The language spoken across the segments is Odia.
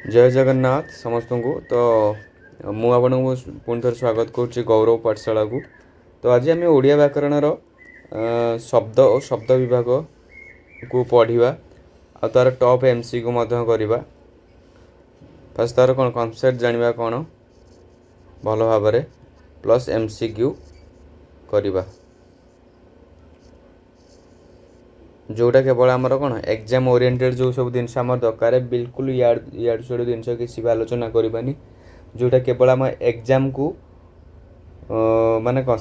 ଜୟ ଜଗନ୍ନାଥ ସମସ୍ତଙ୍କୁ। ତ ମୁଁ ଆପଣଙ୍କୁ ପୁଣି ଥରେ ସ୍ୱାଗତ କରୁଛି ଗୌରବ ପାଠଶାଳାକୁ। ତ ଆଜି ଆମେ ଓଡ଼ିଆ ବ୍ୟାକରଣର ଶବ୍ଦ ଓ ଶବ୍ଦ ବିଭାଗକୁ ପଢ଼ିବା ଆଉ ତା'ର ଟପ୍ ଏମ୍ସିକ୍ୟୁ ମଧ୍ୟ କରିବା। ଫାର୍ଷ୍ଟ ତା'ର କ'ଣ କନସେପ୍ଟ ଜାଣିବା କ'ଣ ଭଲ ଭାବରେ, ପ୍ଲସ୍ ଏମ୍ସିକ୍ୟୁ କରିବା, ଯେଉଁଟା କେବଳ ଆମର କ'ଣ ଏକ୍ଜାମ୍ ଓରିଏଣ୍ଟେଡ଼୍ ଯେଉଁ ସବୁ ଜିନିଷ ଆମର ଦରକାର। ବିଲକୁଲ ଇଆଡ଼ୁ ଇଆଡ଼ୁ ସିଆଡ଼ୁ ଜିନିଷ କିଛି ବି ଆଲୋଚନା କରିବାନି, ଯେଉଁଟା କେବଳ ଆମ ଏକ୍ଜାମ୍କୁ ମାନେ କ'ଣ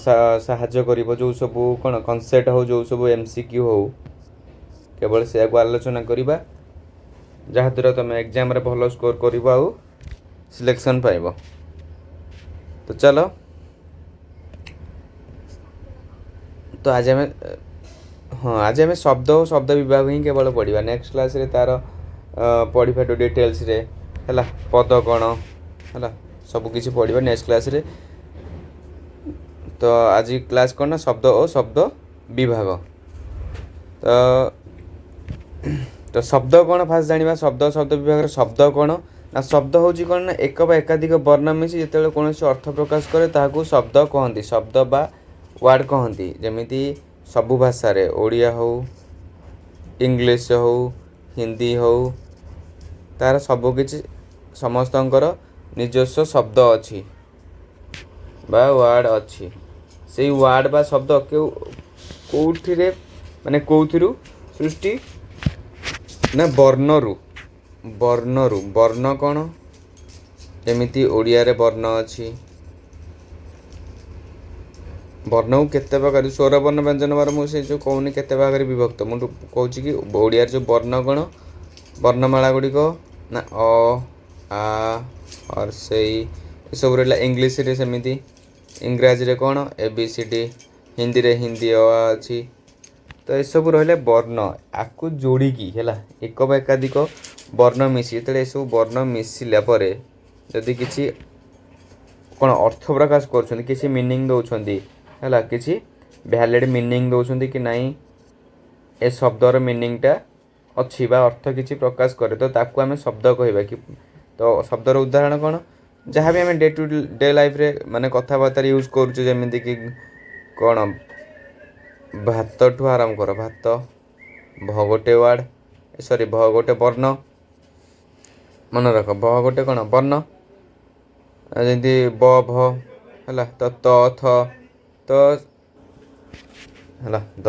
ସାହାଯ୍ୟ କରିବ। ଯେଉଁ ସବୁ କ'ଣ କନସେପ୍ଟ ହଉ, ଯେଉଁ ସବୁ ଏମ୍ସିକ୍ୟୁ ହଉ, କେବଳ ସେୟାକୁ ଆଲୋଚନା କରିବା, ଯାହାଦ୍ୱାରା ତୁମେ ଏକ୍ଜାମ୍ରେ ଭଲ ସ୍କୋର୍ କରିବ ଆଉ ସିଲେକ୍ସନ୍ ପାଇବ। ତ ଚାଲ, ତ ଆଜି ଆମେ, ହଁ, ଆଜି ଆମେ ଶବ୍ଦ ଓ ଶବ୍ଦ ବିଭାଗ ହିଁ କେବଳ ପଢ଼ିବା। ନେକ୍ସଟ କ୍ଲାସ୍ରେ ତା'ର ପଢ଼ିବା ଡିଟେଲ୍ସରେ, ହେଲା, ପଦ କ'ଣ ହେଲା, ସବୁ କିଛି ପଢ଼ିବା ନେକ୍ସଟ କ୍ଲାସ୍ରେ। ତ ଆଜି କ୍ଲାସ୍ କ'ଣ ନା ଶବ୍ଦ ଓ ଶବ୍ଦ ବିଭାଗ। ତ ତ ଶବ୍ଦ କ'ଣ ଫାଷ୍ଟ ଜାଣିବା। ଶବ୍ଦ ଶବ୍ଦ ବିଭାଗର ଶବ୍ଦ କ'ଣ ନା, ଶବ୍ଦ ହେଉଛି କ'ଣ ନା ଏକ ବା ଏକାଧିକ ବର୍ଣ୍ଣ ମିଶି ଯେତେବେଳେ କୌଣସି ଅର୍ଥ ପ୍ରକାଶ କରେ, ତାହାକୁ ଶବ୍ଦ କହନ୍ତି, ଶବ୍ଦ ବା ୱାର୍ଡ଼ କହନ୍ତି। ଯେମିତି ସବୁ ଭାଷାରେ, ଓଡ଼ିଆ ହଉ, ଇଂଲିଶ ହଉ, ହିନ୍ଦୀ ହଉ, ତାର ସବୁକିଛି ସମସ୍ତଙ୍କର ନିଜସ୍ୱ ଶବ୍ଦ ଅଛି ବା ୱାର୍ଡ଼ ଅଛି। ସେଇ ୱାର୍ଡ଼ ବା ଶବ୍ଦ କେଉଁ କେଉଁଥିରେ, ମାନେ କେଉଁଥିରୁ ସୃଷ୍ଟି ନା ବର୍ଣ୍ଣରୁ। ବର୍ଣ୍ଣରୁ। ବର୍ଣ୍ଣ କ'ଣ? ଯେମିତି ଓଡ଼ିଆରେ ବର୍ଣ୍ଣ ଅଛି। ବର୍ଣ୍ଣକୁ କେତେ ପ୍ରକାର, ସ୍ୱରବର୍ଣ୍ଣ, ବ୍ୟଞ୍ଜନ ବର୍ଣ୍ଣ, ମୁଁ ସେ ଯେଉଁ କହୁନି କେତେ ଭାଗରେ ବିଭକ୍ତ। ମୁଁ କହୁଛି କି ଓଡ଼ିଆରେ ଯେଉଁ ବର୍ଣ୍ଣ କ'ଣ, ବର୍ଣ୍ଣମାଳା ଗୁଡ଼ିକ ନା ଅ, ଆ, ହର୍ଷେଇ, ଏସବୁ ରହିଲା। ଇଂଲିଶରେ ସେମିତି, ଇଂରାଜୀରେ କ'ଣ ଏ ବି ସି ଡି, ହିନ୍ଦୀରେ ହିନ୍ଦୀ ଅ ଆ ଅଛି। ତ ଏସବୁ ରହିଲେ ବର୍ଣ୍ଣ। ଆକୁ ଯୋଡ଼ିକି ହେଲା, ଏକ ବା ଏକାଧିକ ବର୍ଣ୍ଣ ମିଶି, ଯେତେବେଳେ ଏସବୁ ବର୍ଣ୍ଣ ମିଶିଲା ପରେ ଯଦି କିଛି କ'ଣ ଅର୍ଥ ପ୍ରକାଶ କରୁଛନ୍ତି, କିଛି ମିନିଂ ଦେଉଛନ୍ତି, ହେଲା, କିଛି ଭ୍ୟାଲିଡ଼ ମିନିଂ ଦେଉଛନ୍ତି କି ନାହିଁ, ଏ ଶବ୍ଦର ମିନିଂଟା ଅଛି ବା ଅର୍ଥ କିଛି ପ୍ରକାଶ କରେ, ତ ତାକୁ ଆମେ ଶବ୍ଦ କହିବା କି। ତ ଶବ୍ଦର ଉଦାହରଣ କ'ଣ? ଯାହା ବି ଆମେ ଡେ ଟୁ ଡେ ଲାଇଫ୍ରେ ମାନେ କଥାବାର୍ତ୍ତାରେ ୟୁଜ୍ କରୁଛେ, ଯେମିତିକି କ'ଣ ଭାତଠୁ ଆରମ୍ଭ କର। ଭାତ, ଭ ଗୋଟେ ୱାର୍ଡ଼, ସରି, ଭ ଗୋଟେ ବର୍ଣ୍ଣ। ମନେ ରଖ, ଭ ଗୋଟେ କ'ଣ ବର୍ଣ୍ଣ। ଯେମିତି ବ, ଭ ହେଲା, ତ ତ ଥ, ତ ହେଲା ଦ,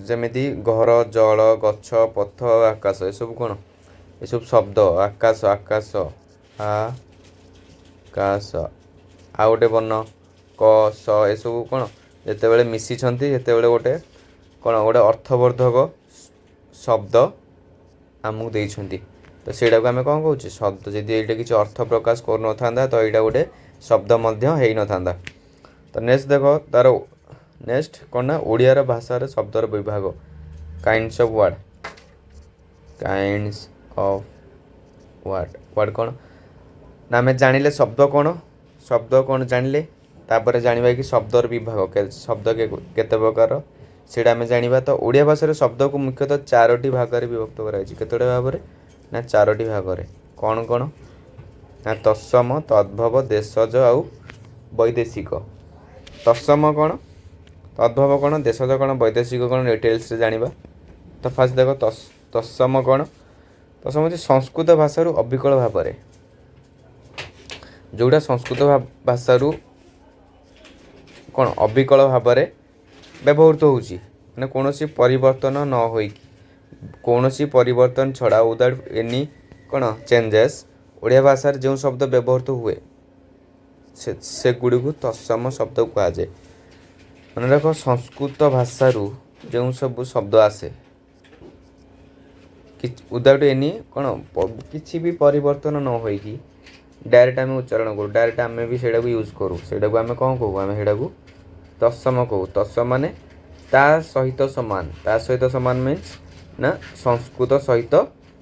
ଯେମିତି ଘର, ଜଳ, ଗଛ, ପଥ, ଆକାଶ, ଏସବୁ କ'ଣ? ଏସବୁ ଶବ୍ଦ। ଆକାଶ, ଆକାଶ, ଆ କାଶ, ଆଉ ଗୋଟେ ବର୍ଣ୍ଣ କ, ସ, ଏସବୁ କ'ଣ ଯେତେବେଳେ ମିଶିଛନ୍ତି, ସେତେବେଳେ ଗୋଟେ କ'ଣ ଗୋଟେ ଅର୍ଥବର୍ଦ୍ଧକ ଶବ୍ଦ ଆମକୁ ଦେଇଛନ୍ତି। ତ ସେଇଟାକୁ ଆମେ କ'ଣ କହୁଛେ? ଶବ୍ଦ। ଯଦି ଏଇଟା କିଛି ଅର୍ଥ ପ୍ରକାଶ କରୁନଥାନ୍ତା, ତ ଏଇଟା ଗୋଟେ ଶବ୍ଦ ମଧ୍ୟ ହେଇନଥାନ୍ତା। ତ ନେକ୍ସଟ ଦେଖ, ତାର ନେକ୍ସଟ କ'ଣ ନା ଓଡ଼ିଆର ଭାଷାରେ ଶବ୍ଦର ବିଭାଗ, kinds of word. Kinds of word. Word କ'ଣ ନା ଆମେ ଜାଣିଲେ ଶବ୍ଦ କ'ଣ। ଶବ୍ଦ କ'ଣ ଜାଣିଲେ, ତାପରେ ଜାଣିବା କି ଶବ୍ଦର ବିଭାଗ, ଶବ୍ଦ କେତେ ପ୍ରକାର, ସେଇଟା ଆମେ ଜାଣିବା। ତ ଓଡ଼ିଆ ଭାଷାରେ ଶବ୍ଦକୁ ମୁଖ୍ୟତଃ ଚାରୋଟି ଭାଗରେ ବିଭକ୍ତ କରାଯାଇଛି। କେତୋଟି ଭାଗରେ ନା ଚାରୋଟି ଭାଗରେ। କ'ଣ କ'ଣ ନା ତତ୍ସମ, ତଦ୍ଭବ, ଦେଶଜ ଆଉ ବୈଦେଶିକ। ତତ୍ସମ କ'ଣ, ତଦ୍ଭବ କ'ଣ, ଦେଶଜ କ'ଣ, ବୈଦେଶିକ କ'ଣ, ଡିଟେଲ୍ସରେ ଜାଣିବା। ତ ଫାର୍ଷ୍ଟ ଦେଖ, ତତ୍ସମ କ'ଣ? ତତ୍ସମ ହେଉଛି ସଂସ୍କୃତ ଭାଷାରୁ ଅବିକଳ ଭାବରେ, ଯେଉଁଟା ସଂସ୍କୃତ ଭାଷାରୁ କ'ଣ ଅବିକଳ ଭାବରେ ବ୍ୟବହୃତ ହେଉଛି, ମାନେ କୌଣସି ପରିବର୍ତ୍ତନ ନ ହୋଇକି, କୌଣସି ପରିବର୍ତ୍ତନ ଛଡ଼ା, ୱିଦାଉଟ୍ ଏନି କ'ଣ ଚେଞ୍ଜେସ୍ ଓଡ଼ିଆ ଭାଷାରେ ଯେଉଁ ଶବ୍ଦ ବ୍ୟବହୃତ ହୁଏ, ସେ ସେଗୁଡ଼ିକୁ ତତ୍ସମ ଶବ୍ଦ କୁହାଯାଏ। ମନେ ରଖ, ସଂସ୍କୃତ ଭାଷାରୁ ଯେଉଁ ସବୁ ଶବ୍ଦ ଆସେ, ୱିଦାଉଟ୍ ଏନି କ'ଣ କିଛି ବି ପରିବର୍ତ୍ତନ ନ ହୋଇକି ଡାଇରେକ୍ଟ ଆମେ ଉଚ୍ଚାରଣ କରୁ, ଡାଇରେକ୍ଟ ଆମେ ବି ସେଇଟାକୁ ୟୁଜ୍ କରୁ, ସେଇଟାକୁ ଆମେ କ'ଣ କହୁ? ଆମେ ସେଇଟାକୁ ତତ୍ସମ କହୁ। ତତ୍ସମ ମାନେ ତା ସହିତ ସମାନ। ତା ସହିତ ସମାନ ମିନ୍ସ ନା ସଂସ୍କୃତ ସହିତ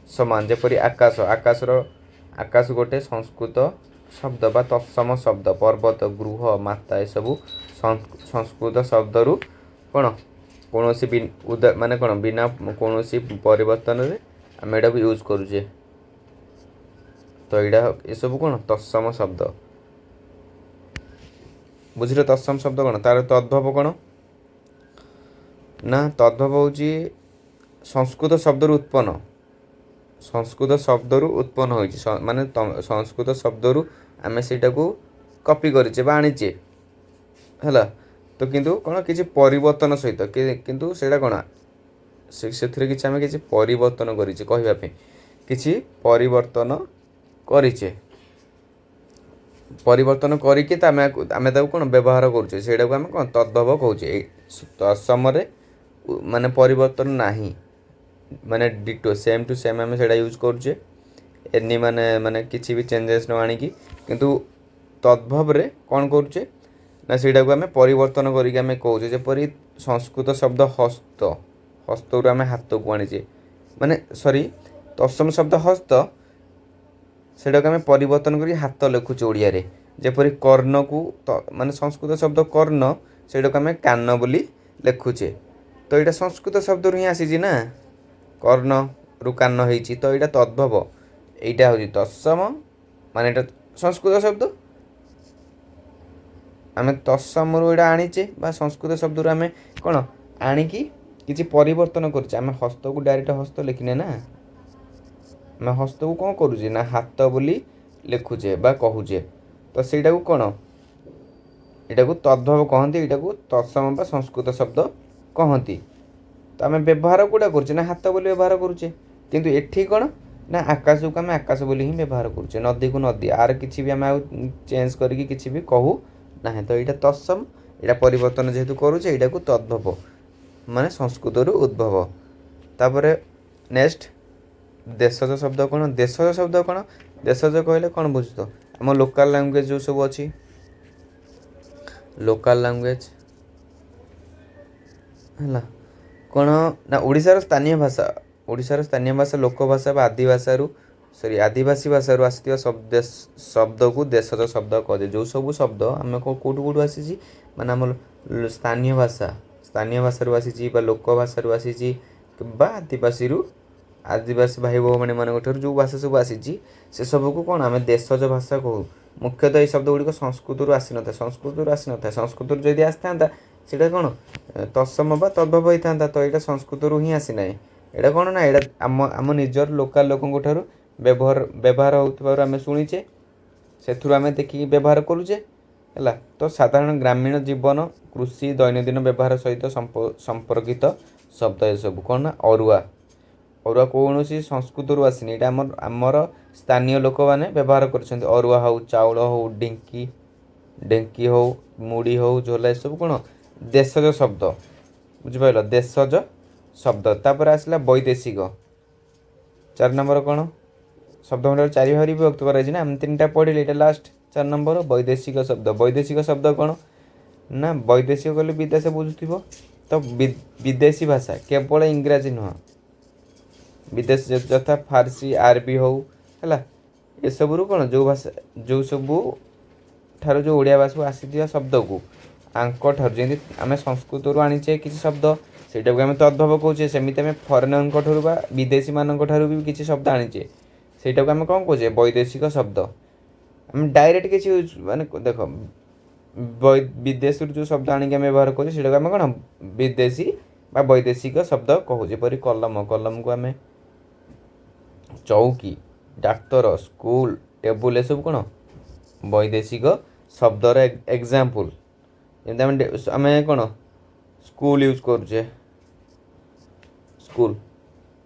ସମାନ। ଯେପରି ଆକାଶ, ଆକାଶର ଆକାଶ ଗୋଟେ ସଂସ୍କୃତ ଶବ୍ଦ ବା ତତ୍ସମ ଶବ୍ଦ। ପର୍ବତ, ଗୃହ, ମାତା, ଏସବୁ ସଂସ୍କୃତ ଶବ୍ଦରୁ କ'ଣ କୌଣସି ମାନେ କ'ଣ ବିନା କୌଣସି ପରିବର୍ତ୍ତନରେ ଆମେ ଏଟାକୁ ୟୁଜ୍ କରୁଛେ। ତ ଏଇଟା ଏସବୁ କ'ଣ ତତ୍ସମ ଶବ୍ଦ। ବୁଝିଲ ତତ୍ସମ ଶବ୍ଦ କ'ଣ? ତାର ତଦ୍ଭବ କ'ଣ ନା, ତଦ୍ଭବ ହେଉଛି ସଂସ୍କୃତ ଶବ୍ଦରୁ ଉତ୍ପନ୍ନ, ସଂସ୍କୃତ ଶବ୍ଦରୁ ଉତ୍ପନ୍ନ ହୋଇଛି। ମାନେ ସଂସ୍କୃତ ଶବ୍ଦରୁ ଆମେ ସେଇଟାକୁ କପି କରିଛେ ବା ଆଣିଛେ, ହେଲା। ତ କିନ୍ତୁ କ'ଣ କିଛି ପରିବର୍ତ୍ତନ ସହିତ, କିନ୍ତୁ ସେଇଟା କ'ଣ ସେଥିରେ କିଛି ଆମେ କିଛି ପରିବର୍ତ୍ତନ କରିଛେ, କହିବା ପାଇଁ କିଛି ପରିବର୍ତ୍ତନ କରିଛେ, ପରିବର୍ତ୍ତନ କରିକି ତ ଆମେ ତାକୁ କ'ଣ ବ୍ୟବହାର କରୁଛେ, ସେଇଟାକୁ ଆମେ କ'ଣ ତଦ୍ଭବ କହୁଛେ। ଏଇ ତତ୍ସମରେ ମାନେ ପରିବର୍ତ୍ତନ ନାହିଁ, ମାନେ ଡିଟୋ ସେମ୍ ଟୁ ସେମ୍ ଆମେ ସେଇଟା ୟୁଜ୍ କରୁଛେ, ଏନି ମାନେ ମାନେ କିଛି ବି ଚେଞ୍ଜେସ୍ ନ ଆଣିକି। କିନ୍ତୁ ତଦ୍ଭବରେ କ'ଣ କରୁଛେ ନା, ସେଇଟାକୁ ଆମେ ପରିବର୍ତ୍ତନ କରିକି ଆମେ କହୁଛେ। ଯେପରି ସଂସ୍କୃତ ଶବ୍ଦ ହସ୍ତ, ହସ୍ତରୁ ଆମେ ହାତକୁ ଆଣିଛେ, ମାନେ ସରି ତତ୍ସମ ଶବ୍ଦ ହସ୍ତ, ସେଇଟାକୁ ଆମେ ପରିବର୍ତ୍ତନ କରି ହାତ ଲେଖୁଛେ ଓଡ଼ିଆରେ। ଯେପରି କର୍ଣ୍ଣକୁ ମାନେ ସଂସ୍କୃତ ଶବ୍ଦ କର୍ଣ୍ଣ, ସେଇଟାକୁ ଆମେ କାନ ବୋଲି ଲେଖୁଛେ। ତ ଏଇଟା ସଂସ୍କୃତ ଶବ୍ଦରୁ ହିଁ ଆସିଛି ନା, କର୍ଣ୍ଣରୁ କାନ ହେଇଛି। ତ ଏଇଟା ତଦ୍ଭବ, ଏଇଟା ହେଉଛି ତତ୍ସମ, ମାନେ ଏଇଟା ସଂସ୍କୃତ ଶବ୍ଦ, ଆମେ ତତ୍ସମରୁ ଏଇଟା ଆଣିଛେ ବା ସଂସ୍କୃତ ଶବ୍ଦରୁ ଆମେ କ'ଣ ଆଣିକି କିଛି ପରିବର୍ତ୍ତନ କରୁଛେ। ଆମେ ହସ୍ତକୁ ଡାଇରେକ୍ଟ ହସ୍ତ ଲେଖିନେ ନା, ଆମେ ହସ୍ତକୁ କ'ଣ କରୁଛେ ନା ହାତ ବୋଲି ଲେଖୁଛେ ବା କହୁଛେ। ତ ସେଇଟାକୁ କ'ଣ, ଏଇଟାକୁ ତଦ୍ଭବ କହନ୍ତି, ଏଇଟାକୁ ତତ୍ସମ ବା ସଂସ୍କୃତ ଶବ୍ଦ କହନ୍ତି। ତ ଆମେ ବ୍ୟବହାର କେଉଁଟା କରୁଛେ ନା ହାତ ବୋଲି ବ୍ୟବହାର କରୁଛେ। କିନ୍ତୁ ଏଠି କ'ଣ ନା ଆକାଶକୁ ଆମେ ଆକାଶ ବୋଲି ହିଁ ବ୍ୟବହାର କରୁଛେ, ନଦୀକୁ ନଦୀ, ଆର କିଛି ବି ଆମେ ଆଉ ଚେଞ୍ଜ କରିକି କିଛି ବି କହୁ ନାହିଁ। ତ ଏଇଟା ତତ୍ସମ, ଏଇଟା ପରିବର୍ତ୍ତନ ଯେହେତୁ କରୁଛେ, ଏଇଟାକୁ ତଦ୍ଭବ ମାନେ ସଂସ୍କୃତରୁ ଉଦ୍ଭବ। ତାପରେ ନେକ୍ସଟ ଦେଶଜ ଶବ୍ଦ କ'ଣ? ଦେଶଜ ଶବ୍ଦ କ'ଣ? ଦେଶଜ କହିଲେ କ'ଣ ବୁଝୁଛ? ଆମ ଲୋକାଲ ଲାଙ୍ଗୁଏଜ ଯେଉଁ ସବୁ ଅଛି, ଲୋକାଲ ଲାଙ୍ଗୁଏଜ ହେଲା କ'ଣ ନା ଓଡ଼ିଶାର ସ୍ଥାନୀୟ ଭାଷା, ଓଡ଼ିଶାର ସ୍ଥାନୀୟ ଭାଷା ଲୋକଭାଷା ବା ଆଦିଭାଷାରୁ ସରି ଆଦିବାସୀ ଭାଷାରୁ ଆସିଥିବା ଶବ୍ଦକୁ ଦେଶଜ ଶବ୍ଦ କୁହାଯାଏ। ଯେଉଁ ସବୁ ଶବ୍ଦ ଆମେ କେଉଁଠୁ କେଉଁଠୁ ଆସିଛି, ମାନେ ଆମ ସ୍ଥାନୀୟ ଭାଷା, ସ୍ଥାନୀୟ ଭାଷାରୁ ଆସିଛି ବା ଲୋକ ଭାଷାରୁ ଆସିଛି ବା ଆଦିବାସୀରୁ, ଆଦିବାସୀ ଭାଇ ଭଉଣୀମାନଙ୍କ ଠାରୁ ଯେଉଁ ଭାଷା ସବୁ ଆସିଛି ସେସବୁକୁ କ'ଣ ଆମେ ଦେଶଜ ଭାଷା କହୁ। ମୁଖ୍ୟତଃ ଏହି ଶବ୍ଦ ଗୁଡ଼ିକ ସଂସ୍କୃତରୁ ଆସିନଥାଏ, ସଂସ୍କୃତରୁ ଆସିନଥାଏ। ସଂସ୍କୃତରୁ ଯଦି ଆସିଥାନ୍ତା ସେଇଟା କ'ଣ ତତ୍ସମ ବା ତଦ୍ଭବ ହେଇଥାନ୍ତା। ତ ଏଇଟା ସଂସ୍କୃତରୁ ହିଁ ଆସିନାହିଁ। ଏଇଟା କ'ଣ ନା ଏଇଟା ଆମ ଆମ ନିଜର ଲୋକାଲ ଲୋକଙ୍କ ଠାରୁ ବ୍ୟବହାର ହେଉଥିବାରୁ ଆମେ ଶୁଣିଛେ, ସେଥିରୁ ଆମେ ଦେଖିକି ବ୍ୟବହାର କରୁଛେ, ହେଲା। ତ ସାଧାରଣ ଗ୍ରାମୀଣ ଜୀବନ, କୃଷି, ଦୈନନ୍ଦିନ ବ୍ୟବହାର ସହିତ ସମ୍ପର୍କିତ ଶବ୍ଦ ଏସବୁ କ'ଣ ନା ଅରୁଆ। ଅରୁଆ କୌଣସି ସଂସ୍କୃତରୁ ଆସିନି, ଏଇଟା ଆମର ସ୍ଥାନୀୟ ଲୋକମାନେ ବ୍ୟବହାର କରୁଛନ୍ତି। ଅରୁଆ ହଉ, ଚାଉଳ ହଉ, ଢିଙ୍କି, ଢେଙ୍କି ହଉ, ମୁଢ଼ି ହଉ, ଝୋଲା, ଏସବୁ କ'ଣ ଦେଶଜ ଶବ୍ଦ। ବୁଝିପାରିଲ? ଦେଶଜ ଶବ୍ଦ। ତାପରେ ଆସିଲା ବୈଦେଶିକ। 4 ନମ୍ବର କ'ଣ ଶବ୍ଦ ଭଣ୍ଡାର 4 ଭାଗରେ ବିଭକ୍ତ କରାଯାଇଛି ନା, ଆମେ 3ଟା ପଢ଼ିଲେ, ଏଇଟା ଲାଷ୍ଟ 4 ନମ୍ବର ବୈଦେଶିକ ଶବ୍ଦ। ବୈଦେଶିକ ଶବ୍ଦ କ'ଣ ନା, ବୈଦେଶିକ କହିଲେ ବିଦେଶ ବୁଝୁଥିବ, ତ ବିଦେଶୀ ଭାଷା, କେବଳ ଇଂରାଜୀ ନୁହଁ, ବିଦେଶ ଯଥା ଫାର୍ସୀ, ଆରବୀ ହଉ, ହେଲା, ଏସବୁରୁ କ'ଣ ଯେଉଁ ଭାଷା, ଯେଉଁ ସବୁ ଠାରୁ ଯେଉଁ ଓଡ଼ିଆ ଭାଷାକୁ ଆସିଥିବା ଶବ୍ଦକୁ ଆଙ୍କ ଠାରୁ, ଯେମିତି ଆମେ ସଂସ୍କୃତରୁ ଆଣିଛେ କିଛି ଶବ୍ଦ, ସେଇଟାକୁ ଆମେ ତଦ୍ଭବ କହୁଛେ, ସେମିତି ଆମେ ଫରେନରଙ୍କ ଠାରୁ ବା ବିଦେଶୀମାନଙ୍କ ଠାରୁ ବି କିଛି ଶବ୍ଦ ଆଣିଛେ, ସେଇଟାକୁ ଆମେ କ'ଣ କହୁଛେ? ବୈଦେଶିକ ଶବ୍ଦ। ଆମେ ଡାଇରେକ୍ଟ କିଛି ୟୁଜ୍ ମାନେ ଦେଖ, ବିଦେଶରୁ ଯେଉଁ ଶବ୍ଦ ଆଣିକି ଆମେ ବ୍ୟବହାର କରୁଛେ ସେଇଟାକୁ ଆମେ କ'ଣ ବିଦେଶୀ ବା ବୈଦେଶିକ ଶବ୍ଦ କହୁଛେ। ଯେପରି କଲମ, କଲମକୁ ଆମେ ଚୌକି, ଡାକ୍ତର, ସ୍କୁଲ, ଟେବୁଲ, ଏସବୁ କ'ଣ ବୈଦେଶିକ ଶବ୍ଦର ଏକ୍ଜାମ୍ପଲ୍। ଯେମିତି ଆମେ କ'ଣ ସ୍କୁଲ ୟୁଜ୍ କରୁଛେ, ସ୍କୁଲ,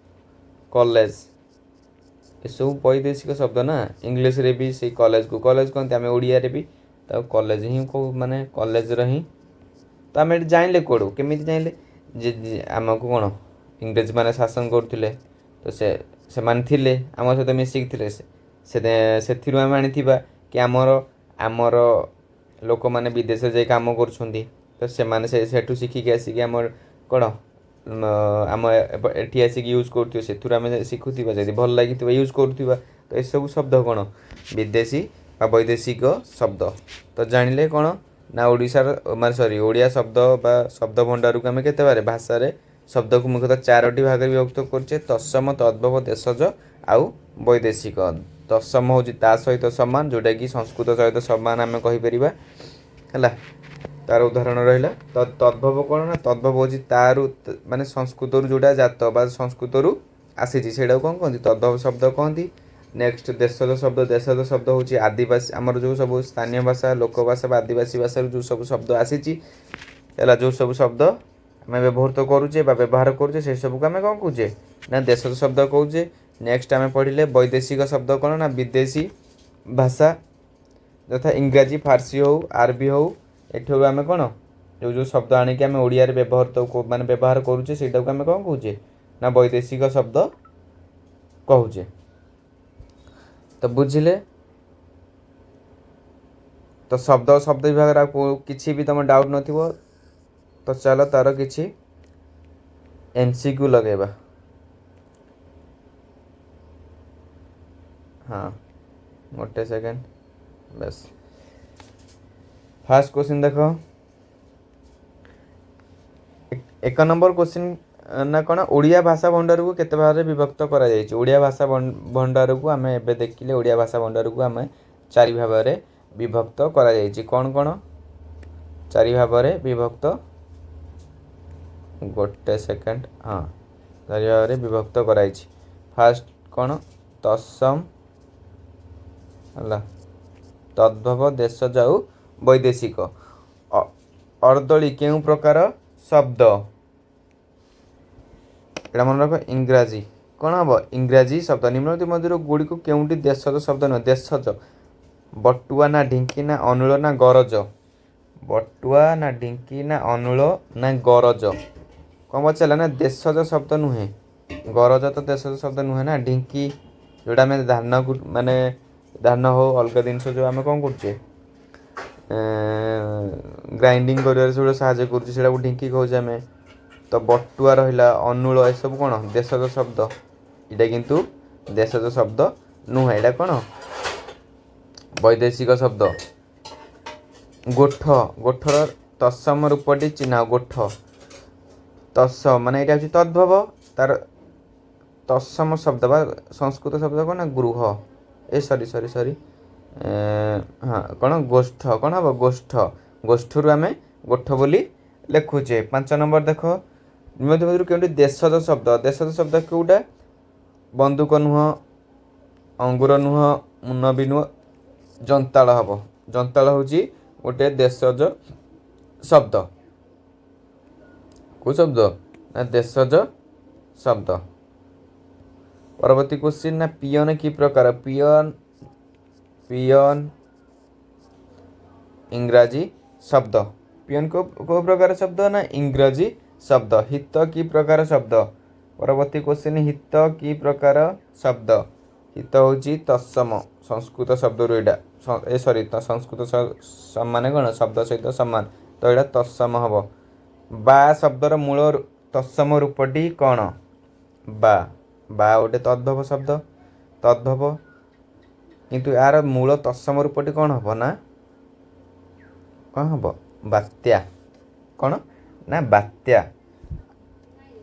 କଲେଜ, ଏସବୁ ବୈଦେଶିକ ଶବ୍ଦ ନା। ଇଂଲିଶରେ ବି ସେଇ କଲେଜକୁ କଲେଜ କହନ୍ତି, ଆମେ ଓଡ଼ିଆରେ ବି ତାକୁ କଲେଜ ହିଁ କହୁ, ମାନେ କଲେଜର ହିଁ। ତ ଆମେ ଏଠି ଜାଣିଲେ କୁଆଡ଼ୁ, କେମିତି ଜାଣିଲେ ଯେ ଆମକୁ କ'ଣ ଇଂରେଜମାନେ ଶାସନ କରୁଥିଲେ, ତ ସେମାନେ ଥିଲେ ଆମ ସହିତ ମିଶିକି ଥିଲେ, ସେଥିରୁ ଆମେ ଆଣିଥିବା କି ଆମର ଲୋକମାନେ ବିଦେଶରେ ଯାଇ କାମ କରୁଛନ୍ତି, ତ ସେମାନେ ସେଠୁ ଶିଖିକି ଆସିକି ଆମର କ'ଣ ଆମ ଏଠି ଆସିକି ୟୁଜ୍ କରୁଥିବେ, ସେଥିରୁ ଆମେ ଶିଖୁଥିବା, ଯଦି ଭଲ ଲାଗିଥିବ ୟୁଜ୍ କରୁଥିବା। ତ ଏସବୁ ଶବ୍ଦ କ'ଣ ବିଦେଶୀ ବା ବୈଦେଶିକ ଶବ୍ଦ। ତ ଜାଣିଲେ କ'ଣ ନା ଓଡ଼ିଶାର ମାନେ ସରି ଓଡ଼ିଆ ଶବ୍ଦ ବା ଶବ୍ଦ ଭଣ୍ଡାରକୁ ଆମେ କେତେ ବାରେ ଭାଷାରେ ଶବ୍ଦକୁ ମୁଖ୍ୟତଃ 4ଟି ଭାଗରେ ବିଭକ୍ତ କରୁଛେ, ତତ୍ସମ, ତଦ୍ଭବ, ଦେଶଜ ଆଉ ବୈଦେଶିକ। ତତ୍ସମ ହେଉଛି ତା ସହିତ ସମାନ, ଯେଉଁଟାକି ସଂସ୍କୃତ ସହିତ ସମାନ ଆମେ କହିପାରିବା। ହେଲା, ତାର ଉଦାହରଣ ରହିଲା। ତ ତଦ୍ଭବ କ'ଣ ନା ତଦ୍ଭବ ହେଉଛି ତାରୁ, ମାନେ ସଂସ୍କୃତରୁ ଯେଉଁଟା ଜାତ ବା ସଂସ୍କୃତରୁ ଆସିଛି, ସେଇଟାକୁ କ'ଣ କହନ୍ତି? ତଦ୍ଭବ ଶବ୍ଦ କହନ୍ତି। ନେକ୍ସଟ ଦେଶଜ ଶବ୍ଦ। ଦେଶଜ ଶବ୍ଦ ହେଉଛି ଆଦିବାସୀ, ଆମର ଯେଉଁ ସବୁ ସ୍ଥାନୀୟ ଭାଷା, ଲୋକ ଭାଷା ବା ଆଦିବାସୀ ଭାଷାରୁ ଯେଉଁ ସବୁ ଶବ୍ଦ ଆସିଛି, ହେଲା, ଯେଉଁ ସବୁ ଶବ୍ଦ ଆମେ ବ୍ୟବହୃତ କରୁଛେ ବା ବ୍ୟବହାର କରୁଛେ, ସେସବୁକୁ ଆମେ କ'ଣ କହୁଛେ ନା ଦେଶଜ ଶବ୍ଦ କହୁଛେ। ନେକ୍ସଟ ଆମେ ପଢ଼ିଲେ ବୈଦେଶିକ ଶବ୍ଦ କ'ଣ ନା ବିଦେଶୀ ଭାଷା, ଯଥା ଇଂରାଜୀ, ଫାର୍ସୀ ହଉ, ଆରବୀ ହଉ, ଏଠୁ ଆମେ କ'ଣ ଯେଉଁ ଯେଉଁ ଶବ୍ଦ ଆଣିକି ଆମେ ଓଡ଼ିଆରେ ବ୍ୟବହୃତ ମାନେ ବ୍ୟବହାର କରୁଛେ, ସେଇଟାକୁ ଆମେ କ'ଣ କହୁଛେ ନା ବୈଦେଶିକ ଶବ୍ଦ କହୁଛେ। ତ ବୁଝିଲେ ତ ଶବ୍ଦ ଶବ୍ଦ ବିଭାଗରେ ଆଉ କିଛି ବି ତୁମ ଡାଉଟ୍ ନଥିବ। ତ ଚାଲ ତାର କିଛି MCQ ଲଗାଇବା। ହଁ, ଗୋଟେ ସେକେଣ୍ଡ, ବାସ୍। ଫାର୍ଷ୍ଟ କ୍ୱେଶ୍ଚିନ୍ ଦେଖ, 1 ନମ୍ବର କ୍ୱେଶ୍ଚିନ୍ ନା କ'ଣ? ଓଡ଼ିଆ ଭାଷା ଭଣ୍ଡାରକୁ କେତେ ଭାଗରେ ବିଭକ୍ତ କରାଯାଇଛି? ଓଡ଼ିଆ ଭାଷା ଭଣ୍ଡାରକୁ ଆମେ ଏବେ ଦେଖିଲେ, ଓଡ଼ିଆ ଭାଷା ଭଣ୍ଡାରକୁ ଆମେ 4 ଭାଗରେ ବିଭକ୍ତ କରାଯାଇଛି। କ'ଣ କ'ଣ 4 ଭାଗରେ ବିଭକ୍ତ? ଗୋଟେ ସେକେଣ୍ଡ। ହଁ, 4 ଭାଗରେ ବିଭକ୍ତ କରାଯାଇଛି। ଫାର୍ଷ୍ଟ କ'ଣ? ତତ୍ସମ, ହେଲା, ତଦ୍ଭବ, ଦେଶଜ ଆଉ ବୈଦେଶିକ। ଅର୍ଦଳି କେଉଁ ପ୍ରକାର ଶବ୍ଦ? ଏଇଟା ମନେ ରଖ, ଇଂରାଜୀ। କ'ଣ ହେବ? ଇଂରାଜୀ ଶବ୍ଦ। ନିମ୍ନଲିଖିତ ମଧ୍ୟରୁ ଗୁଡ଼ିକୁ କେଉଁଟି ଦେଶଜ ଶବ୍ଦ ନୁହେଁ? ଦେଶଜ ବଟୁଆ ନା ଢିଙ୍କି ନା ଅନୁଳ ନା ଗରଜ? ବଟୁଆ ନା ଢିଙ୍କି ନା ଅନୁଳ ନା ଗରଜ? କ'ଣ ପଚାରିଲା ନା ଦେଶଜ ଶବ୍ଦ ନୁହେଁ। ଗରଜ ତ ଦେଶଜ ଶବ୍ଦ ନୁହେଁ ନା। ଢିଙ୍କି ଯେଉଁଟା ଆମେ ଧାନକୁ, ମାନେ ଧାନ ହଉ ଅଲଗା ଜିନିଷ ଯେଉଁ ଆମେ କ'ଣ କରୁଛେ, ଗ୍ରାଇଣ୍ଡିଙ୍ଗ କରିବାରେ ସେଗୁଡ଼ା ସାହାଯ୍ୟ କରୁଛି, ସେଇଟାକୁ ଢିଙ୍କି କହୁଛେ ଆମେ। ତ ବଟୁଆ ରହିଲା, ଅନୁଳ, ଏସବୁ କ'ଣ ଦେଶଜ ଶବ୍ଦ। ଏଇଟା କିନ୍ତୁ ଦେଶଜ ଶବ୍ଦ ନୁହେଁ, ଏଇଟା କ'ଣ ବୈଦେଶିକ ଶବ୍ଦ। ଗୋଠ, ଗୋଠର ତତ୍ସମ ରୂପଟି ଚିହ୍ନ। ଗୋଠ ତତ୍ସମ ମାନେ ଏଇଟା ହେଉଛି ତଦ୍ଭବ, ତାର ତତ୍ସମ ଶବ୍ଦ ବା ସଂସ୍କୃତ ଶବ୍ଦ କ'ଣ ନା ଗୃହ। ଏ ସରି ସରି ସରି, ହଁ, କ'ଣ ଗୋଷ୍ଠ। କ'ଣ ହେବ? ଗୋଷ୍ଠ। ଗୋଷ୍ଠରୁ ଆମେ ଗୋଠ ବୋଲି ଲେଖୁଛେ। 5 ନମ୍ବର ଦେଖ, ନିମ୍ନଲିଖିତ ମଧ୍ୟରୁ କେଉଁଟି ଦେଶଜ ଶବ୍ଦ? ଦେଶଜ ଶବ୍ଦ କେଉଁଟା? ବନ୍ଧୁକ ନୁହଁ, ଅଙ୍ଗୁର ନୁହଁ, ମୁନ ବି ନୁହଁ, ଜନ୍ତାଳ ହେବ। ଜନ୍ତାଳ ହେଉଛି ଗୋଟେ ଦେଶଜ ଶବ୍ଦ। କେଉଁ ଶବ୍ଦ ନା ଦେଶଜ ଶବ୍ଦ। ପରବର୍ତ୍ତୀ କ୍ୱେଶ୍ଚିନ୍ ନା ପିଅନ କି ପ୍ରକାର? ପିଅନ, ପିଅନ ଇଂରାଜୀ ଶବ୍ଦ। ପିଅନ କେଉଁ ପ୍ରକାର ଶବ୍ଦ ନା ଇଂରାଜୀ ଶବ୍ଦ। ହିତ କି ପ୍ରକାର ଶବ୍ଦ? ପରବର୍ତ୍ତୀ କ୍ୱେଶ୍ଚିନ୍, ହିତ କି ପ୍ରକାର ଶବ୍ଦ? ହିତ ହେଉଛି ତତ୍ସମ, ସଂସ୍କୃତ ଶବ୍ଦରୁ ଏଇଟା ଏ ସରି, ସଂସ୍କୃତ ମାନେ କ'ଣ ଶବ୍ଦ ସହିତ ସମାନ, ତ ଏଇଟା ତତ୍ସମ ହେବ। ବା ଶବ୍ଦର ମୂଳ ତତ୍ସମ ରୂପଟି କ'ଣ? ବା, ବା ଗୋଟେ ତଦ୍ଭବ ଶବ୍ଦ, ତଦ୍ଭବ, କିନ୍ତୁ ଏହାର ମୂଳ ତତ୍ସମ ରୂପଟି କ'ଣ ହେବ ନା କ'ଣ ହେବ? ବାତ୍ୟା। କ'ଣ ନା ବାତ୍ୟା।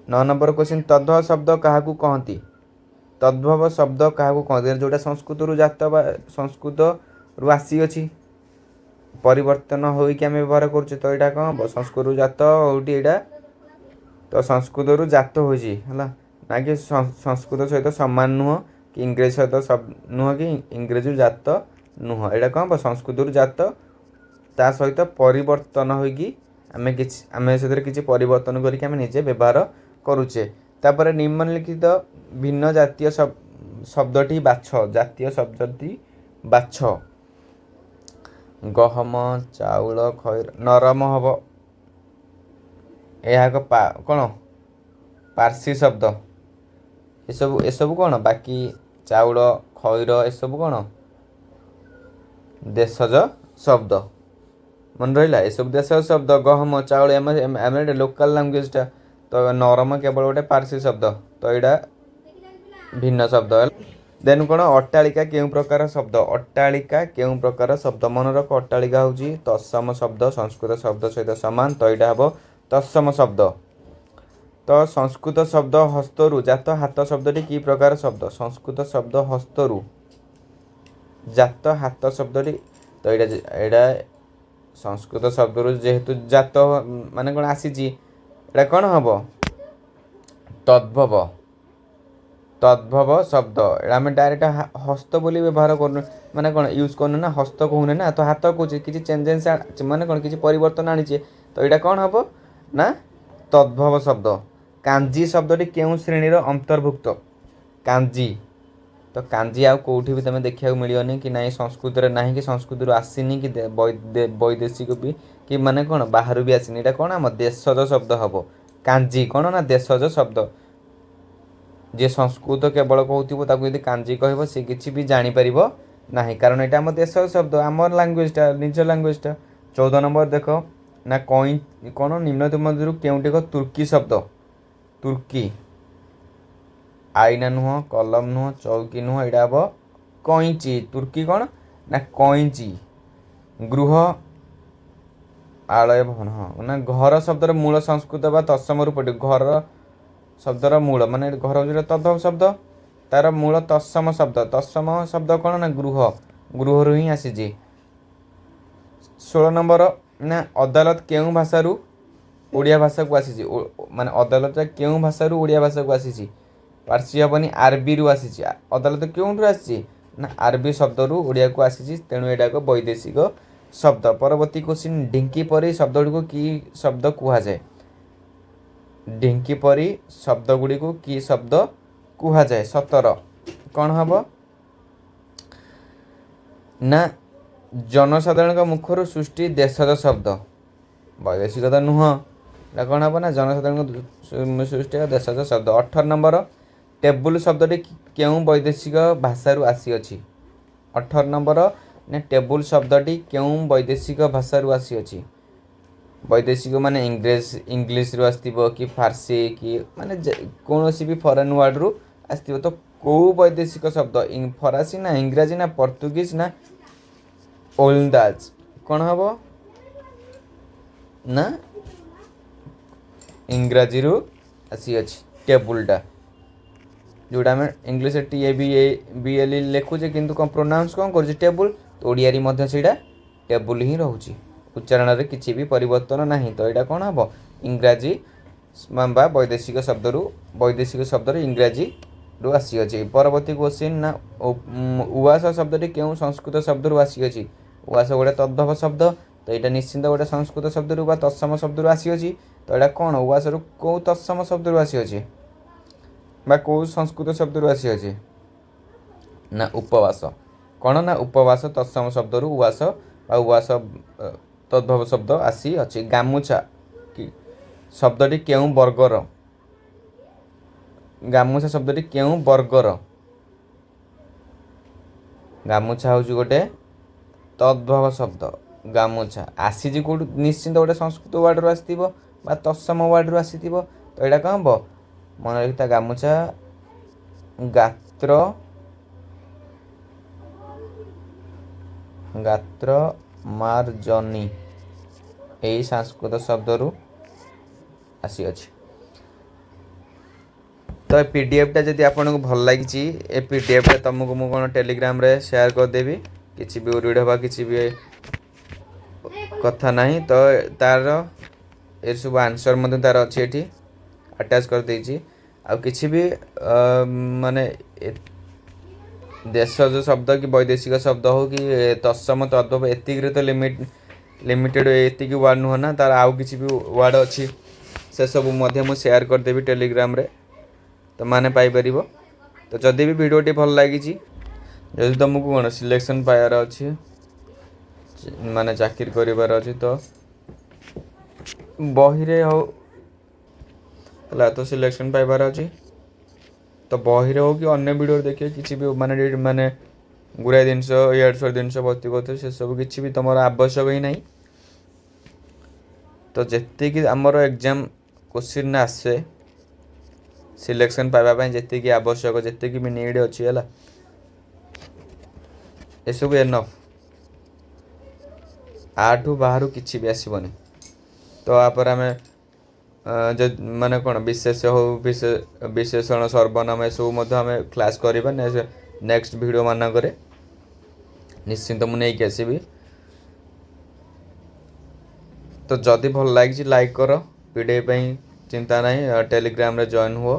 9 ନମ୍ବର କ୍ୱେଶ୍ଚିନ୍, ତଦ୍ଭବ ଶବ୍ଦ କାହାକୁ କହନ୍ତି? ତଦ୍ଭବ ଶବ୍ଦ କାହାକୁ କହନ୍ତି? ଯେଉଁଟା ସଂସ୍କୃତରୁ ଜାତ ବା ସଂସ୍କୃତରୁ ଆସିଅଛି, ପରିବର୍ତ୍ତନ ହୋଇକି ଆମେ ବ୍ୟବହାର କରୁଛେ, ତ ଏଇଟା କ'ଣ ହେବ? ସଂସ୍କୃତରୁ ଜାତ ହେଉଛି ଏଇଟା, ତ ସଂସ୍କୃତରୁ ଜାତ ହୋଇଛି, ହେଲା ନା କି ସଂସ୍କୃତ ସହିତ ସମାନ ନୁହଁ କି ଇଂରେଜୀ ସହିତ ନୁହଁ କି ଇଂରେଜୀରୁ ଜାତ ନୁହଁ, ଏଇଟା କ'ଣ ହେବ? ସଂସ୍କୃତରୁ ଜାତ, ତା ସହିତ ପରିବର୍ତ୍ତନ ହୋଇକି ଆମେ କିଛି, ଆମେ ସେଥିରେ କିଛି ପରିବର୍ତ୍ତନ କରିକି ଆମେ ନିଜେ ବ୍ୟବହାର କରୁଛେ। ତାପରେ ନିମ୍ନଲିଖିତ ଭିନ୍ନ ଜାତୀୟ ଶବ୍ଦଟି ବାଛ। ଜାତୀୟ ଶବ୍ଦଟି ବାଛ। ଗହମ, ଚାଉଳ, ଖଇର, ନରମ ହେବ। ଏହା ଏକ କ'ଣ ପାର୍ସୀ ଶବ୍ଦ। ଏସବୁ କ'ଣ? ବାକି ଚାଉଳ, ଖଇର, ଏସବୁ କ'ଣ ଦେଶଜ ଶବ୍ଦ। ମନେ ରହିଲା? ଏସବୁ ଦେଶଜ ଶବ୍ଦ। ଗହମ, ଚାଉଳ, ଆମେ ଏଇଟା ଲୋକାଲ୍ ଲାଙ୍ଗୁଏଜଟା। ତ ନରମ କେବଳ ଗୋଟେ ପାର୍ସୀ ଶବ୍ଦ, ତ ଏଇଟା ଭିନ୍ନ ଶବ୍ଦ। ଦେନ୍ କ'ଣ? ଅଟ୍ଟାଳିକା କେଉଁ ପ୍ରକାର ଶବ୍ଦ? ଅଟ୍ଟାଳିକା କେଉଁ ପ୍ରକାର ଶବ୍ଦ? ମନେ ରଖ, ଅଟ୍ଟାଳିକା ହେଉଛି ତତ୍ସମ ଶବ୍ଦ, ସଂସ୍କୃତ ଶବ୍ଦ ସହିତ ସମାନ, ତ ଏଇଟା ହେବ ତତ୍ସମ ଶବ୍ଦ। ତ ସଂସ୍କୃତ ଶବ୍ଦ ହସ୍ତରୁ ଜାତ ହାତ ଶବ୍ଦଟି କି ପ୍ରକାର ଶବ୍ଦ? ସଂସ୍କୃତ ଶବ୍ଦ ହସ୍ତରୁ ଜାତ ହାତ ଶବ୍ଦଟି, ତ ଏଇଟା ଏଇଟା ସଂସ୍କୃତ ଶବ୍ଦରୁ ଯେହେତୁ ଜାତ ମାନେ କ'ଣ ଆସିଛି, ଏଇଟା କ'ଣ ହେବ? ତଦ୍ଭବ। ତଦ୍ଭବ ଶବ୍ଦ। ଏଇଟା ଆମେ ଡାଇରେକ୍ଟ ହସ୍ତ ବୋଲି ବ୍ୟବହାର କରୁନୁ, ମାନେ କ'ଣ ୟୁଜ୍ କରୁନୁ ନା, ହସ୍ତ କହୁନେ ନା, ତ ହାତ କହୁଛେ। କିଛି ଚେଞ୍ଜେସ୍ ମାନେ କ'ଣ କିଛି ପରିବର୍ତ୍ତନ ଆଣିଛେ, ତ ଏଇଟା କ'ଣ ହେବ ନା ତଦ୍ଭବ ଶବ୍ଦ। କାଞ୍ଜି ଶବ୍ଦଟି କେଉଁ ଶ୍ରେଣୀର ଅନ୍ତର୍ଭୁକ୍ତ? କାଞ୍ଜି, ତ କାଞ୍ଜି ଆଉ କେଉଁଠି ବି ତୁମେ ଦେଖିବାକୁ ମିଳିବନି କି ନାହିଁ, ସଂସ୍କୃତରେ ନାହିଁ କି ସଂସ୍କୃତିରୁ ଆସିନି କି ବୈଦେଶିକ ବି କି ମାନେ କ'ଣ ବାହାରୁ ବି ଆସିନି। ଏଇଟା କ'ଣ ଆମ ଦେଶଜ ଶବ୍ଦ ହେବ। କାଞ୍ଜି କ'ଣ ନା ଦେଶଜ ଶବ୍ଦ। ଯିଏ ସଂସ୍କୃତ କେବଳ କହୁଥିବ ତାକୁ ଯଦି କାଞ୍ଜି କହିବ ସେ କିଛି ବି ଜାଣିପାରିବ ନାହିଁ, କାରଣ ଏଇଟା ଆମ ଦେଶଜ ଶବ୍ଦ, ଆମ ଲାଙ୍ଗୁଏଜଟା, ନିଜ ଲାଙ୍ଗୁଏଜଟା। 14 ନମ୍ବର ଦେଖ ନା କଇଁ କ'ଣ ନିମ୍ନ ମଧ୍ୟରୁ କେଉଁଟି ଏକ ତୁର୍କୀ ଶବ୍ଦ? ତୁର୍କୀ, ଆଇନା ନୁହଁ, କଲମ ନୁହଁ, ଚୌକି ନୁହଁ, ଏଇଟା ହେବ କଇଁଚି। ତୁର୍କୀ କ'ଣ ନା କଇଁଚି। ଗୃହ ଆଳୟ ଭବନ, ହଁ ନା ଘର ଶବ୍ଦର ମୂଳ ସଂସ୍କୃତ ବା ତତ୍ସମ ରୂପଟି। ଘର ଶବ୍ଦର ମୂଳ ମାନେ ଘର ଯେଉଁଟା ତଦ୍ଭବ ଶବ୍ଦ, ତାର ମୂଳ ତତ୍ସମ ଶବ୍ଦ। ତତ୍ସମ ଶବ୍ଦ କ'ଣ ନା ଗୃହ, ଗୃହରୁ ହିଁ ଆସିଛି। 16 ନମ୍ବର ନା ଅଦାଲତ କେଉଁ ଭାଷାରୁ ଓଡ଼ିଆ ଭାଷାକୁ ଆସିଛି? ମାନେ ଅଦାଲତଟା କେଉଁ ଭାଷାରୁ ଓଡ଼ିଆ ଭାଷାକୁ ଆସିଛି? ପାର୍ସୀ ହେବନି, ଆରବୀରୁ ଆସିଛି। ଅଦାଲତ କେଉଁଠୁ ଆସିଛି ନା ଆରବୀ ଶବ୍ଦରୁ ଓଡ଼ିଆକୁ ଆସିଛି, ତେଣୁ ଏଇଟା ଏକ ବୈଦେଶିକ ଶବ୍ଦ। ପରବର୍ତ୍ତୀ କ୍ୱେଶ୍ଚିନ୍, ଢିଙ୍କି ପରି ଶବ୍ଦଗୁଡ଼ିକୁ କି ଶବ୍ଦ କୁହାଯାଏ? ଢିଙ୍କି ପରି ଶବ୍ଦ ଗୁଡ଼ିକୁ କି ଶବ୍ଦ କୁହାଯାଏ? 17 କ'ଣ ହେବ ନା ଜନସାଧାରଣଙ୍କ ମୁଖରୁ ସୃଷ୍ଟି ଦେଶଜ ଶବ୍ଦ। ବୈଦେଶିକ ତ ନୁହଁ, ଏଇଟା କ'ଣ ହେବ ନା ଜନସାଧାରଣଙ୍କ ସୃଷ୍ଟି ଦେଶଜ ଶବ୍ଦ। 18 ନମ୍ବର, ଟେବୁଲ ଶବ୍ଦଟି କେଉଁ ବୈଦେଶିକ ଭାଷାରୁ ଆସିଅଛି? 18 ନମ୍ବର ନା ଟେବୁଲ ଶବ୍ଦଟି କେଉଁ ବୈଦେଶିକ ଭାଷାରୁ ଆସିଅଛି? ବୈଦେଶିକ ମାନେ ଇଂଲିଶରୁ ଆସିଥିବ କି ଫାର୍ସୀ କି ମାନେ କୌଣସି ବି ଫରେନ୍ ୱାର୍ଡ଼ରୁ ଆସିଥିବ। ତ କେଉଁ ବୈଦେଶିକ ଶବ୍ଦ? ଫରାସୀ ନା ଇଂରାଜୀ ନା ପର୍ତ୍ତୁଗୀଜ ନା ଓଲନ୍ଦାଜ? କ'ଣ ହେବ ନା ଇଂରାଜୀରୁ ଆସିଅଛି ଟେବୁଲଟା, ଯେଉଁଟା ଆମେ ଇଂଲିଶରେ T A B A B L E ଲେଖୁଛେ, କିନ୍ତୁ କ'ଣ ପ୍ରୋନାଉନ୍ସ କ'ଣ କରୁଛେ? ଟେବୁଲ। ତ ଓଡ଼ିଆରେ ମଧ୍ୟ ସେଇଟା ଟେବୁଲ ହିଁ ରହୁଛି, ଉଚ୍ଚାରଣରେ କିଛି ବି ପରିବର୍ତ୍ତନ ନାହିଁ। ତ ଏଇଟା କ'ଣ ହେବ? ଇଂରାଜୀ ବା ବୈଦେଶିକ ଶବ୍ଦରୁ, ବୈଦେଶିକ ଶବ୍ଦରୁ ଇଂରାଜୀରୁ ଆସିଅଛି। ପରବର୍ତ୍ତୀ କ୍ୱେଶ୍ଚିନ୍ ନା ଉଆସ ଶବ୍ଦଟି କେଉଁ ସଂସ୍କୃତ ଶବ୍ଦରୁ ଆସିଅଛି? ଉଆସ ଗୋଟେ ତଦ୍ଭବ ଶବ୍ଦ, ତ ଏଇଟା ନିଶ୍ଚିନ୍ତ ଗୋଟେ ସଂସ୍କୃତ ଶବ୍ଦରୁ ବା ତତ୍ସମ ଶବ୍ଦରୁ ଆସିଅଛି। ତ ଏଇଟା କ'ଣ? ଉଆସରୁ କେଉଁ ତତ୍ସମ ଶବ୍ଦରୁ ଆସିଅଛି ବା କେଉଁ ସଂସ୍କୃତ ଶବ୍ଦରୁ ଆସିଅଛି ନା ଉପବାସ। କ'ଣ ନା ଉପବାସ ତତ୍ସମ ଶବ୍ଦରୁ ଉଆସ ବା ଉଆସ ତଦ୍ଭବ ଶବ୍ଦ ଆସିଅଛି। ଗାମୁଛା କି ଶବ୍ଦଟି କେଉଁ ବର୍ଗର? ଗାମୁଛା ଶବ୍ଦଟି କେଉଁ ବର୍ଗର? ଗାମୁଛା ହେଉଛି ଗୋଟେ ତଦ୍ଭବ ଶବ୍ଦ। ଗାମୁଛା ଆସିଛି କେଉଁଠୁ? ନିଶ୍ଚିନ୍ତ ଗୋଟେ ସଂସ୍କୃତ ୱାର୍ଡ଼ରୁ ଆସିଥିବ ବା ତତ୍ସମ ୱାର୍ଡ଼ରୁ ଆସିଥିବ। ତ ଏଇଟା କ'ଣ ହେବ? ମନେ ରଖିଥା, ଗାମୁଛା ଗାତ୍ର, ଗାତ୍ର ମାର୍ଜନୀ ଏଇ ସଂସ୍କୃତ ଶବ୍ଦରୁ ଆସିଅଛି। ତ ଏ ପିଡିଏଫ୍ଟା ଯଦି ଆପଣଙ୍କୁ ଭଲ ଲାଗିଛି, ଏ ପିଡିଏଫ୍ଟା ତୁମକୁ ମୁଁ କ'ଣ ଟେଲିଗ୍ରାମରେ ସେୟାର କରିଦେବି, କିଛି ବି ରିଡ଼ ହେବା କିଛି ବି କଥା ନାହିଁ। ତ ତାର ଏସବୁ ଆନ୍ସର୍ ମଧ୍ୟ ତାର ଅଛି, ଏଠି ଆଟାଚ୍ କରିଦେଇଛି। ଆଉ କିଛି ବି ମାନେ ଦେଶଜ ଶବ୍ଦ କି ବୈଦେଶିକ ଶବ୍ଦ ହଉ କି ତତ୍ସମ ତଦ୍ଭବ, ଏତିକିରେ ତ ଲିମିଟେଡ଼ ଏତିକି ୱାର୍ଡ଼ ନୁହଁ ନା, ତାର ଆଉ କିଛି ବି ୱାର୍ଡ଼ ଅଛି, ସେସବୁ ମଧ୍ୟ ମୁଁ ସେୟାର କରିଦେବି ଟେଲିଗ୍ରାମରେ, ତୁମେମାନେ ପାଇପାରିବ। ତ ଯଦି ବି ଭିଡ଼ିଓଟି ଭଲ ଲାଗିଛି, ଯଦି ତୁମକୁ କ'ଣ ସିଲେକ୍ସନ୍ ପାଇବାର ଅଛି, ମାନେ ଚାକିରି କରିବାର ଅଛି, ତ ବହିରେ ହଉ ହେଲା, ତ ସିଲେକ୍ସନ୍ ପାଇବାର ଅଛି ତ ବହିରେ ହଉ କି ଅନ୍ୟ ଭିଡ଼ିଓରେ ଦେଖିବେ, କିଛି ବି ମାନେ ମାନେ ଗୁଡ଼ାଏ ଜିନିଷ ଇଆଡ଼ୁ ସିଆଡ଼ୁ ଜିନିଷ ଭର୍ତ୍ତି କରୁଥିବେ, ସେସବୁ କିଛି ବି ତୁମର ଆବଶ୍ୟକ ହିଁ ନାହିଁ। ତ ଯେତିକି ଆମର ଏକ୍ଜାମ୍ କୋଶ୍ଚିନ୍ ଆସେ, ସିଲେକ୍ସନ୍ ପାଇବା ପାଇଁ ଯେତିକି ଆବଶ୍ୟକ, ଯେତିକି ବି ନିଡ଼୍ ଅଛି ହେଲା, ଏସବୁ ଏନଫ୍। ଆଠୁ ବାହାରୁ କିଛି ବି ଆସିବନି। ତ ତାପରେ ଆମେ ମାନେ କ'ଣ ବିଶେଷ ହଉ, ବିଶେଷଣ, ସର୍ବନାମ, ଏସବୁ ମଧ୍ୟ ଆମେ କ୍ଲାସ୍ କରିବା ନେକ୍ସଟ ଭିଡ଼ିଓ ମାନଙ୍କରେ। ନିଶ୍ଚିନ୍ତ ମୁଁ ନେଇକି ଆସିବି। ତ ଯଦି ଭଲ ଲାଗିଛି, ଲାଇକ୍ କର। ପି ଡି ଏଫ୍ ପାଇଁ ଚିନ୍ତା ନାହିଁ, ଟେଲିଗ୍ରାମରେ ଜଏନ୍ ହୁଅ।